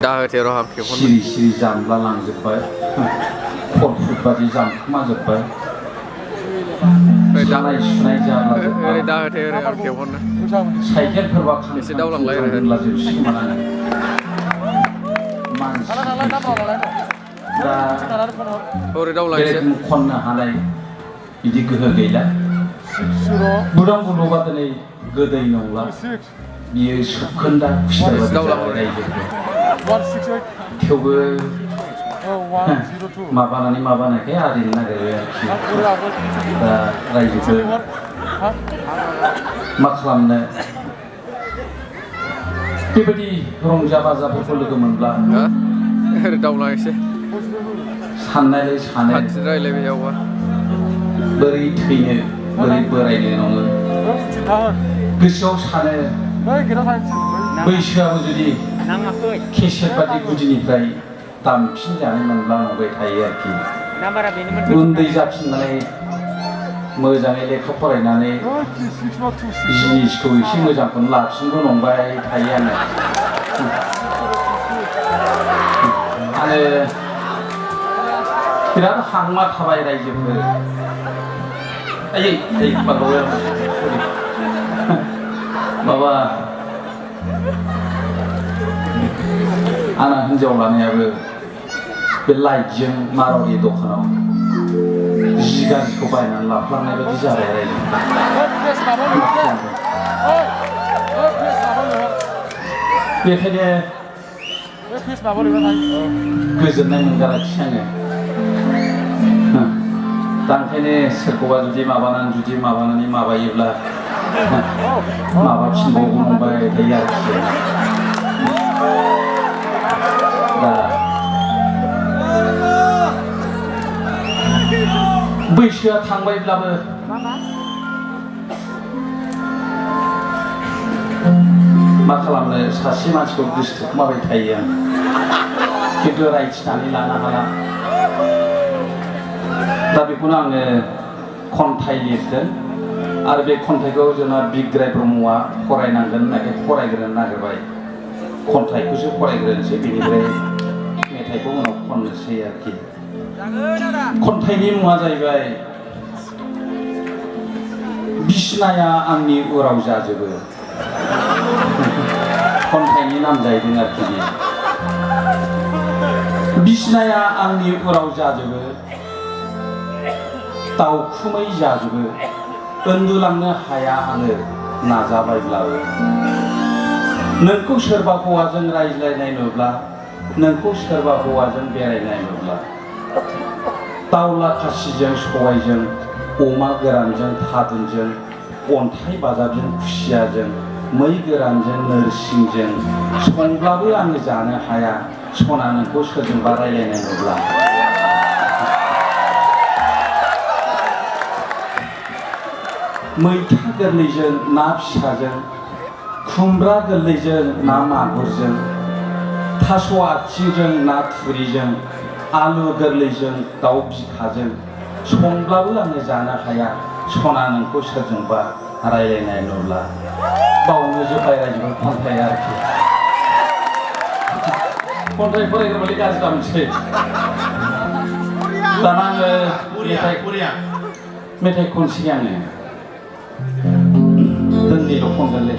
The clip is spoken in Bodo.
दा होथे र' हामखे खन सिरि सिरि जामला लांजोब्बाय फुट बादि जामखुमाजोब्बाय सानाय सुनाय जाब्लाजोब्बाय ओरै दा होथे ओरै हामखे खन साइकेलफोरबा एसे दावलांलाय आरो खांखांला जोबसिगौमोन आङो मानसि दा ओरै दावलां एसे बेलेग खननो हानाय बिदि गोहो गैला बुदां बुलुबा दिनै गोदै नंला बियो सुखोन्दा खुसिया बादि रायजोखौ थेवबो माबानायखाय आरिनो नागिरो आरोखि दा रायजोखौ मा खालामनो बेबायदि रंजा बाजाफोरखौ लोगो मोनब्ला ओरै दावलां एसे साननायलाय सानो रायलायबाय यावबा बोरै थैनो बोरै बोरायनो नङो गोसोआव सानो बैसोआबो जुदि केसेट बादि गुदिनिफ्राय दामफिनजानो मोनब्ला नुबाय थायो आरोखि उन्दै जाफिननानै मोजाङै लेखा फरायनानै जिनिसखौ एसे मोजांखौनो लाफिनगौ नंबाय थायो आङो बिराद हांमा थाबाय रायजोफोर माबा आंना हिन्जाव लानायाबो बे लाइटजों मारवारि दखानाव जि गारिखौ बायनानै लाफ्लांनाय बायदि जाबाय बेखायनो गोजोननाय मोनगाराखिसै आङो दा ओंखायनो सोरखौबा जुदि माबानानै माबायोब्ला माबाफिनबावगौ नंबाय थायो आरोखि दा बैसोआ थांबायब्लाबो मा खालामनो सासे मानसिखौ गोसोथोखोमाबाय थायो आं खिन्थु रायथिनानै लानो हाला दा बेखौनो आङो खन्थाइ लिरदों आरो बे खन्थाइखौ जोंना बिग्राय ब्रह्मआ फरायनांगोन होननायखाय फरायग्रोनो नागिरबाय खन्थाइखौसो फरायग्रोनोसै बेनिफ्राय मेथाइखौ उनाव खननोसै आरोखि खन्थाइनि मुङा जाहैबाय बिसिनाया आंनि उराव जाजोबो खन्थाइनि नाम जाहैदों आरोखि बिसिनाया आंनि उराव जाजोबो दाउखुमै जाजोबो उन्दुलांनो हाया आङो नाजाबायब्लाबो नोंखौ सोरबा हौवाजों रायज्लायनाय नुब्ला नोंखौ सोरबा हौवाजों बेरायनाय नुब्ला दाउला खासिजों सबायजों अमा गोरानजों थादुनजों अन्थाइ बाजाबजों खुसियाजों मै गोरानजों नोरसिंजों संब्लाबो आङो जानो हाया सना नोंखौ सोरजोंबा रायज्लायनाय नुब्ला मैथा गोरलैजों ना फिसाजों खुमब्रा गोरलैजों ना मागुरजों थास' आथिंजों ना थुरिजों आलु गोरलैजों दाउ बिखाजों संब्लाबो आङो जानो हाया सना नोंखौ सोरजोंबा रायज्लायनाय नुब्ला बावनो जोब्बाय रायजोफोर खन्थाइ आरोखि खन्थाइ फरायग्राबालाय गाज्रि दामोनसै दाना आङो मेथाइ खनसै आङो दोंनैल' खनगोनलै